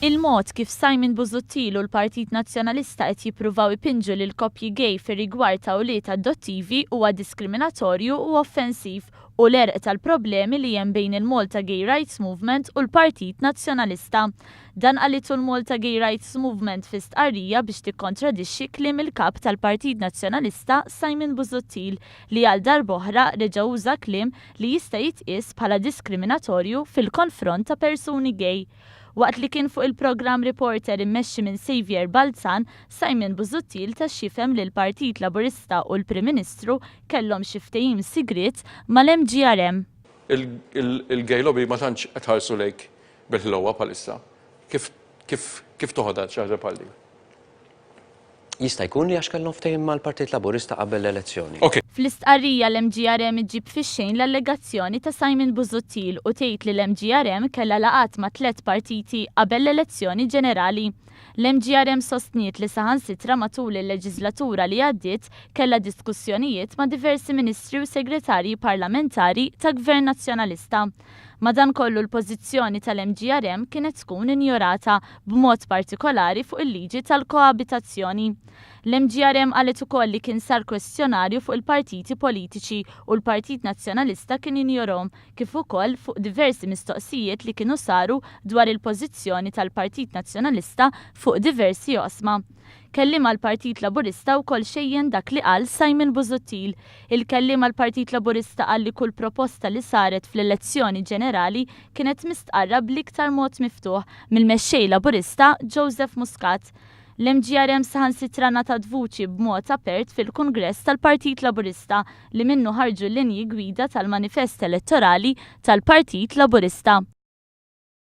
Il-mod kif Simon Busuttil u l-Partit Nazzjonalista qed jippruvaw ipinġu lill-koppji gay fir-rigward ta' ulied adottivi huwa diskriminatorju u offensiv u l-għerq tal-problemi li hemm bejn il-Malta Gay Rights Movement u l-Partit Nazzjonalista. Dan qalitu l-Malta Gay Rights Movement fi stqarrija biex tikkontradixxi kliem il-Kap tal-Partit Nazzjonalista Simon Busuttil li għal darb'oħra reġa' uża kliem li jista' jitqies bħala diskriminatorju fil-konfront ta' persuni gay. Waqt li kien fuq il-programm Reporter immexxi minn Saviour Balzan, Simon Busuttil ta x'jifhem li l-Partit Laburista u l-Prim Ministru kellhom xi ftehim sigriet mal-MGRM. Il-gay lobby ma tantx qed tħarsu lejk bil-ħlewwa bħalissa. Kif kif kif toħodha xi ħaġa bħal din? Jista' jkun li għax kellhom ftehim mal-Partit Laburista qabel l-elezzjoni. Ok. Fl-istqarrija l-MGRM iġġib fix-xejn l-allegazzjoni ta' Simon Busuttil u tgħid li l-MGRM kellha laqgħat ma' tlett partiti qabel l-elezzjoni ġenerali. L-MGRM sostniet li saħansitra matul il-leġiżlatura li għaddiet kellha diskussjonijiet ma' diversi ministri u segretarji parlamentari ta' Gvern Nazzjonalista. Madankollu l-pożizzjoni tal-MGRM kienet tkun injorata, b'mod partikolari fuq il-liġi tal-koabitazzjoni. L-MGRM qalet ukoll li kien sar kwestjonarju fuq il-partiti politiċi u l-Partit Nazzjonalista kien injorhom, kif ukoll fuq diversi mistoqsijiet li kienu saru dwar il-pożizzjoni tal-Partit Nazzjonalista fuq diversi oqsma. Kelliem għall-Partit Laburista wkoll xejjen dak li qal Simon Busuttil. Il-kelliem għall-Partit Laburista qal li kull proposta li saret fl-elezzjoni ġenerali kienet mistqarra bl-iktar mod miftuħ mill-Mexxej Laburista Joseph Muscat. L-MGRM saħansitra ngħatat vuċi b'mod apert fil-Kungress tal-Partit Laburista li minnu ħarġu l-linji gwida tal-manifest elettorali tal-Partit Laburista.